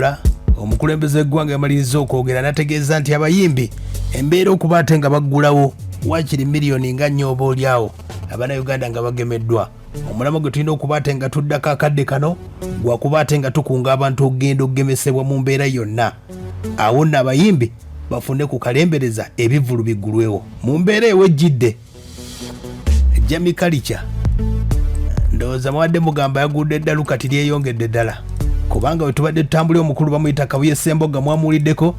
Wabula omukulembeze w'eggwanga yamaliriza okwogera n'ategeeza nti abayimbi embeera okuba ate nga baggulawo waakiri miliyoni nga nnya oba olyawo Abannayuganda nga bagemeddwa. Omulamwa gwe tulina okuba ate nga tuddako akadde kano gwakuba ate nga tukunga abantu okugenda okugemesebwa mu mbeera yonna, awo nno abayimbi bafune ku kalembereza ebivvulu biggulwewo mu mbeera ewejjidde. Jamie Kalicha ndowooza mubadde mugamba yagudde eddalu, kati lyeyongedde ddala kubanga we tubadde tutambulira omukulu bamuyita Kabuye Ssemboga, mwamuwuliddeko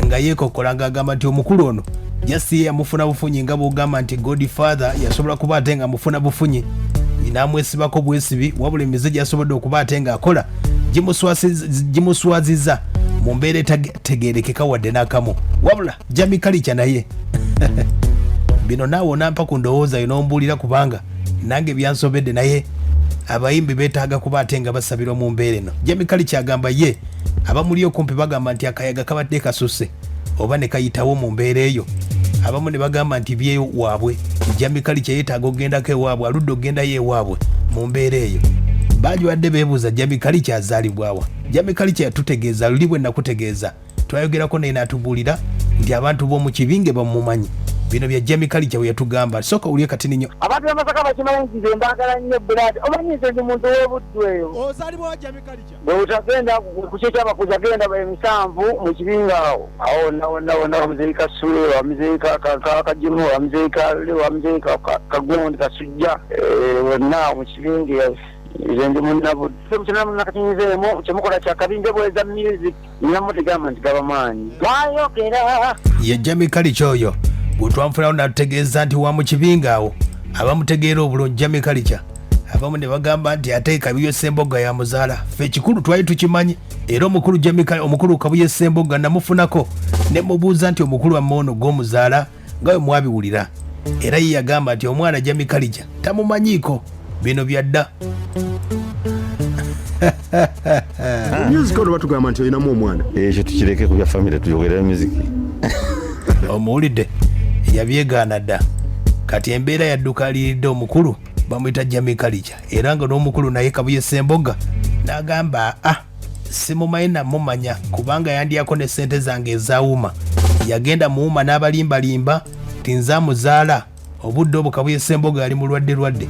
nga yeekokkola ng'agamba nti omukulu ono just ye yamufuna bufunyi, nga bw'ogamba nti Godfather yasobola kuba ate nga amufuna bufunyi n'amwesibako bwesibi, wabula emize gyasobodde okuba ate ng'akola gimuswaziza mu mbeera etategeerekeka wadde n'akamu. Wabula Jamie Kalicha naye bino naawe onampa ku ndowooza yo n'ombuulira, kubanga nange byansobedde, naye abayimbi beetaaga kuba ate nga basabirwa mu mbeera eno. Jamie Kalicha agamba ye abamuli okumpi bagamba nti akayaga kabadde kasusse oba ne kayitawo mu mbeera eyo, abamu ne bagamba nti byewaabwe. Jamie Kalicha yeetaaga okugendako ewaabwe, aludde okugendayo ewaabwe mu mbeera eyo. Bangi badde beebuuza Jamie Kalicha azaalibwawa. Jamie Kalicha yatutegeeza luli bwe nakutegeeza twayogerako naye n'atubuulira nti abantu b'omu Kibinge bamumanyi. Bino bya Jamie Kalicha bwe yatugamba. Sooka owulire katini nnyo. Abantu b'Amasaka bakimanyi nti nze mbaagala nnyo. Blood, omanyi nze ndi muntu w'Ebuddu eyo. Ozaalibwa wa, Jamie Kalicha? Bwe butagenda ku kyo kyabakuza genda emisanvu mu Kibinga awo awo wonna wonna wonna, wamuzeeyi Kasule, wamuzeeyi Kagimu, wamuzeeyi Kalule, wamuzeeyi Kagundi Kasujja, wonna awo mu Kibinge. Nze ndi munnabuddu kinamunakatinyizeemu kyemukola kyakabinje bweza music namutegamba nti gaba maanyi twayogera. Ye Jamie Kalicha oyo gwe twanfunawo natutegeeza nti wa mu Kibinga awo, abamutegeera obulungi Jamie Kalicha. Abamu ne bagamba nti ate Kabuye Ssemboga yamuzaala. Ffe ekikulu twali tukimanyi, era omukulu Jamie, omukulu Kabuye Ssemboga namufunako ne mubuuza nti omukulu wamme ono gw'omuzaala nga bwe mwabiwulira, era ye yagamba nti omwana Jamie Kalicha tamumanyiiko, bino byadda. Music ono batugamba nti olinamu omwana. Ekyo tukireke, ku bya famire tuyogere music. Omuwulidde, yabyegaana dda. Kati embeera yadduka aliiridde omukulu bamuyita Jamie Kalicha, era nga n'omukulu naye Kabuye Ssemboga n'agamba, ah, simumanyi namumanya kubanga yandyako ne ssente zange ezawuma. Yagenda muwuma n'abalimbalimba nti nze amuzaala. Obudde obwo Kabuye Ssemboga yali mulwadde lwadde.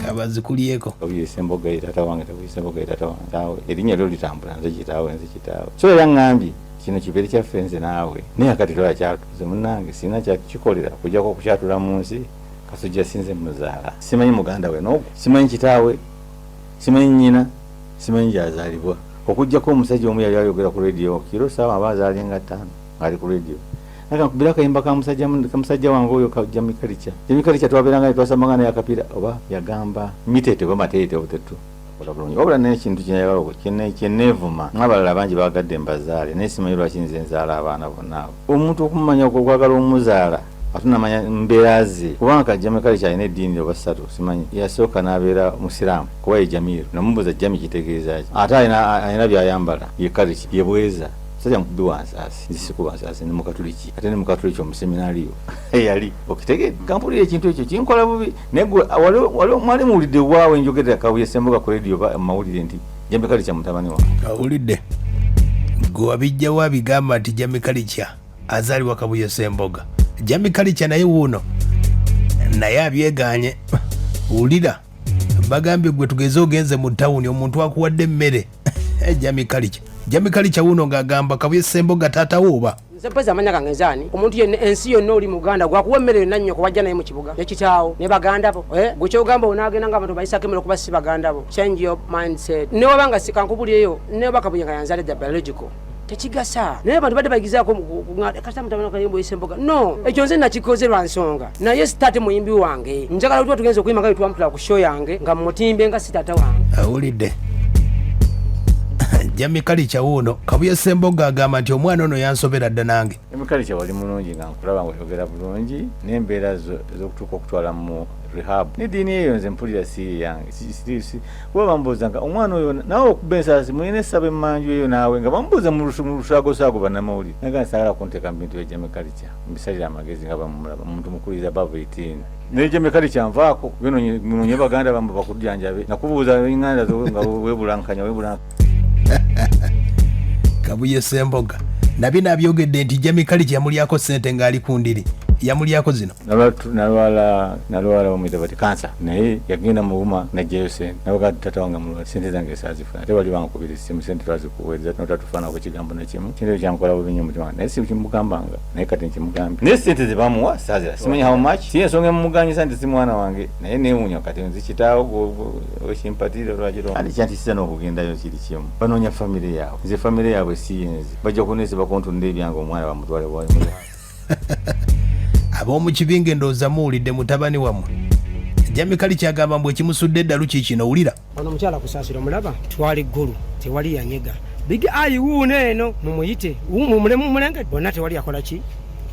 Kabazikulyeko. Kabuye Ssemboga ye taata wange, Kabuye Ssemboga ye taata wange. Taawe erinnya lyo litambula, nze kitaawe, nze kitaawe. So era ŋŋambye kino kibeere kyaffe nze naawe, naye akati tola kyatuze munnange, sirina kyakikolera okujjako okukyatula mu nsi. Kasujja sinze muzaala, simanyi muganda we n'ogwo, simanyi kitaawe, simanyi nnyina, simanyi gy'azaalibwa, okujjako omusajja omu yali ayogera ku rediyo kiro saawa aba azaalinga 5 ng'ali ku rediyo nakankubira akayimba ka musajja ka musajja wange oyo ka Jamie Kalicha. Jamie Kalicha twabeeranga ne twasambanga naye akapiira, oba yagamba mitete oba mateete obutetu kola bulungi. Wabula naye ekintu kyenjagala kyeneevuma, n'abalala bangi baagadde mbazaale, naye simanyi lwaki nze nzaala abaana bonna abo. Omuntu okumumanya okwagala omuzaala ate namanya mbeera ze, kubanga ka Jamie Kalicha alina eddiini oba ssatu simanyi. Yasooka n'abeera musiraamu kuba ye Jamiru, namubuuza Jami kitegeeza ki, ate alina byayambala ye Kalicha ye bweza musajja mukubi wa nsaasi, nze sikuba nsaasi, ndi mukatuliki, ate ndi mukatuliki omuseminariyo eyali okitegedde. Kampulira ekintu ekyo kinkola bubi, naye gwe wali mwali muwulidde waawe njogerera Kabuye Ssemboga ku rediyo oba mu mawulire nti Jamie Kalicha mutabani wange? Awulidde gwe wabijjawo abigamba nti Jamie Kalicha azaalibwa Kabuye Ssemboga. Jamie Kalicha naye wuuno naye abyeganye. Wulira, bagambye gwe tugeze ogenze mu tawuni, omuntu akuwadde emmere. Jamie Kalicha, Jamie Kalicha wuuno ng'agamba Kabuye Ssemboga taatawo oba Nze mpozi amanya gange nzaani? Omuntu yenna ensi yonna oli muganda gwakuwa emmere yonna nnyoko wajja naye mu kibuga ne kitaawo ne baganda bo, eh? Gwe kyogamba onaagenda nga abantu bayisako emmere okuba si baganda bo. Change your mindset. Ne waba nga sikankubulireyo ne waba Kabuye nga yanzalidde biological tekigasa, naye abantu badde bayigizaako kasita mutabani kayimbo Ssemboga. No, ekyo nze nakikoze lwa nsonga, naye sitaate muyimbi wange njagala tuba tugenza okuyimba nga bitwamutula ku show yange nga mutimbe nga si taata wange. Awulidde Jamie Kalicha wuuno Kabuye Ssemboga agamba nti omwana ono yansobera dda nange. Jamie Culture wali mulungi nga nkulaba ng'oyogera bulungi n'embeera zo ez'okutuuka okutwala mu rehab n'eddiini eyo nze mpulira si yange kuba bambuuza nga omwana oyo naawe okuba ensaasi mulina essaba emmanju eyo naawe nga bambuuza mu lusagosaago bannamawulire naga nsaagala kunteeka mu bintu bya Jamie Culture mbisalira amagezi nga bamulaba omuntu mukulu is above 18 naye Jamie Culture nvaako munonye baganda bamwe bakujjanjabe nakubuuza enganda zo nga weebulankanya weebulankanya. Kabuye Ssemboga nabyo nabyogedde nti Jamie Culture yamulyako ssente ng'ali ku ndiri, yamulyako zino. Nalwala nalwala bamuyita bati kansa, naye yagenda mu buma najjayo sente nabaga tata wange mulwala sente zange saazifuna ate bali bankubira essimu sente twazikuweereza notatufaanako kigambo nakimu kintu ekyo kyankola bubi nnyo mutima naye si kimugambanga naye kati nkimugambye naye sente ze bamuwa saazira simanyi how much si ensonga emumuganyisa nti si mwana wange naye neewuunya kati nzi kitaawo wekimpatira lwakiro andi kyantisiza n'okugendayo kiri kimu banoonya famire yaabwe nze famire yaabwe si yenze bajja kuneesiba kuntunda ebyange omwana bamutwale bwali. Ab'omu kibinge ndowooza muwulidde mutabani wammwe Jamie Culture agamba mbu ekimusudde eddalu kiikino wulira. Ono omukyala Kusaasira omulaba twali ggulu tewali yanyega Big Eye wuuno eno mumuyite mumulenge bonna tewali yakola ki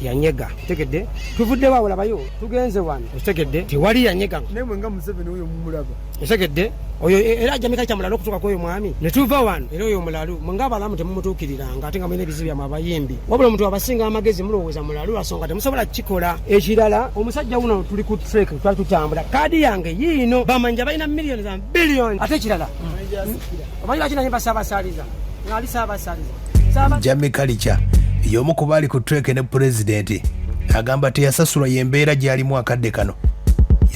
yanyega otegedde tuvuddewo awo labayo tugenze wano otegedde tewali yanyega naye mwe nga Museveni oyo mumulaba otegedde oyo era Jamie Culture mulalu okutuuka ku oyo mwami ne tuva wano era oyo mulalu mwe nga abalamu temumutuukiriranga ate nga mulina ebizibu byammwe abayimbi wabula omuntu abasinga amagezi mulowooza mulalu lwasonga temusobola kukikola ekirala omusajja wuno tuli ku trek twali tutambula kaadi yange yiino bamanja balina millions and billions ate ekirala omanyi lwaki nayimba Saabasaaliza ng'ali Saabasaaliza Jamie Culture y'omu ku baali ku trek ne pulezidenti agamba teyasasulwa y'embeera gy'alimu akadde kano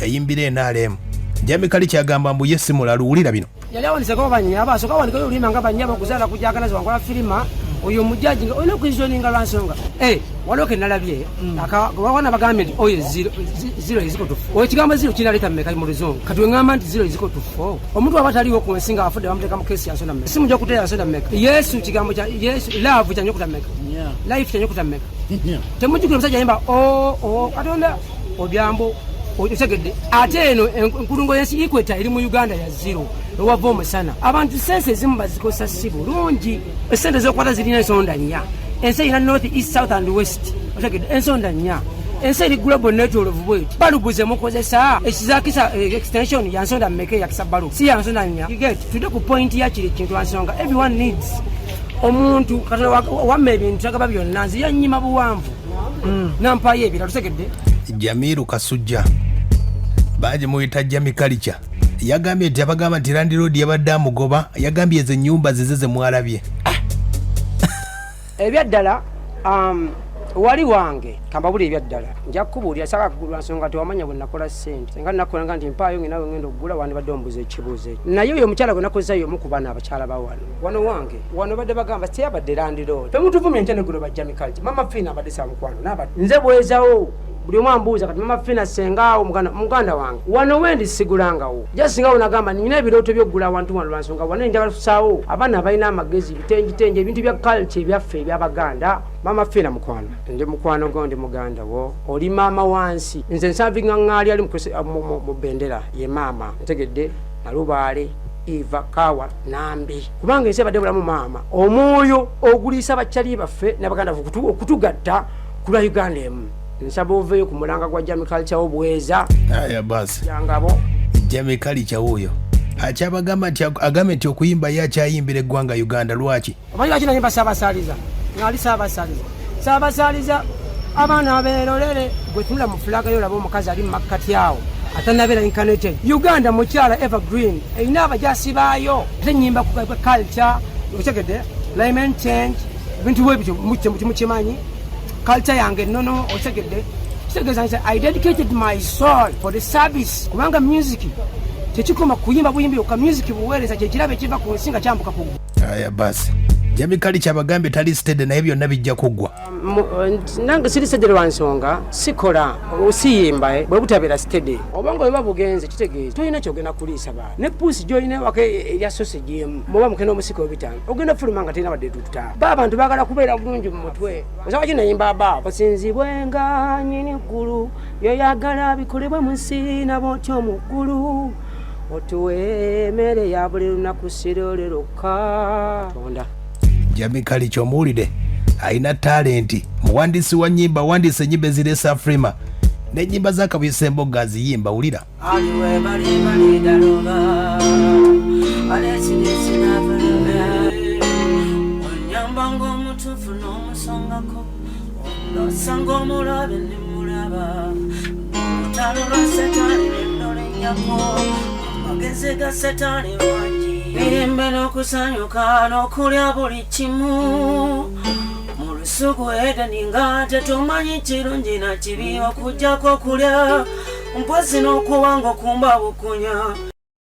yayimbira NRM. Jamie Culture agamba mbu ye si mulalu wulira bino. Yali awaniseko banyabo asooka awanikayo oluyimba nga banyabo okuzaala kujaganazi wankola firima oyo omujaji nga olina okuizoninga lwa nsonga waliwo ke nalabye wana bagambye nti oyo zero is equal to four. Oyo ekigambo zero kinaleeta mmeka mu luzungu kati weŋŋamba nti zero is equal to four omuntu aba taliiwo ku nsi nga afudde bamuteeka mu keesi ya nsonda mmeka simu gyokuteera nsonda mmeka yesu kigambo kya yesu love kyanyokuta mmeka life kyanyokuta mmeka temujjukira omusajja yimba o katonda obyambo otegedde ate eno enkulungo y'ensi equator eri mu Uganda ya zero ewava omusana abantu sense ezimu bazikosa si bulungi esente zokukwata zirina ensonda nnya ensi erina north east south and west otegedde ensonda nnya ensi eri global netolovu bweti balubu ze mukozesa ekizakisa extension ya nsonda mmeka eyakisa balubu si ya nsonda nnya. You get tudde ku point ya kiri kintu nsonga everyone needs omuntu katonda wamma ebintu tagaba byonna nze yannyima buwanvu nampayo ebirala tutegedde. Jamiru Kasujja bangi muyita Jamie Culture yagambye nti abagamba nti landlord yabadde amugoba yagambye ezo ennyumba zize ze mwalabye. Ebyaddala wali wange kambabuli ebyaddala nja kukubuulira saagala kugulwa nsonga tewamanya bwe nakola ssente singa nakola nga nti mpaayo ng'inawe ngenda okugula wandibadde ombuuza ekibuuzo ekyo naye oyo omukyala gwe nakozesa y'omu ku bano abakyala ba wano wano wange wano badde bagamba teyabadde landlord fe mutuvumye enkya neggulo ba Jamie Culture Mama Fiina abadde sa mukwano n'abadde nze bwezawo buli omu ambuuza kati Mama Fiina sengaawo muganda wange wano wendi sigulangawo jasingawo nagamba nina ebirooto by'okugula awantu wano lwa nsonga wano njagala tusaawo abaana abalina amagezi bitenjitenje ebintu bya culture ebyaffe eby'Abaganda. Mama Fiina mukwano ndi mukwano gwo ndi muganda wo oli maama wansi nze nsavinga ŋŋaali ali mu bendera ye maama ntegedde Nalubaale Eva Kawa Nambi kubanga ensi ebadde bulamu maama omwoyo oguliisa bakyali baffe n'Abaganda okutugatta ku lwa Uganda emu nsaba oveeyo ku mulanga gwa Jamie Culture obweza aya basi yangabo. Jamie Culture wuuyo akyabagamba nti agambye nti okuyimba ye akyayimbira eggwanga Uganda lwaki omanyi lwaki nayimba Saabasaaliza ng'ali Saabasaaliza Saabasaaliza abaana abeerolere gwe tunula mu fulaga yo olaba omukazi ali mu makkati awo atanabeera incarnated Uganda mukyala evergreen erina abajasi baayo ate nyimba ku culture otegedde climate change ebintu bwe bityo mukimanyi culture yange ennono otegedde kitegeeza nti I dedicated my soul for the service kubanga music tekikoma kuyimba buyimbi yokka music buweereza kyekirabo ekiva ku nsi nga kyambuka ku aya basi Jamie Culture abagambye tali steady naye byonna bijja kuggwa. Nange siri steady lwa nsonga sikola osiyimba bwe butabeera steady obanga bwe bugenze kitegeeza tolina kyogenda kuliisa baana ne puusi gy'olina ewaka erya sausage emu muba mukenda omusiko ebitaano ogenda fuluma nga terina wadde tuta ba abantu baagala kubeera bulungi mu mutwe osaba kinayimba abaabo osinzibwenga nnyini ggulu byoyagala bikolebwe mu nsi nabotyo mu ggulu otuwe emmere ya buli lunaku sirole lwokka Katonda. Jamie Culture omuwulire alina talenti Muwandiisi wa nnyimba, awandiisa ennyimba ezireesa Afrima n'ennyimba za Kabuye Ssembogo aziyimba. Wulira. Aliwe bali bali daloba alesilesinafalebe onyamba ng'omutuufu n'omusongako nosanga omulabe nemulaba olutalo lwa setaani nendolenyako amagezi ga setaani mangi mirembe n'okusanyuka n'okulya buli kimu mu lusuku Edeni nga tetumanyi kirungi na kibi okujjako okulya mpozi n'okuba ng'okumba bukunya.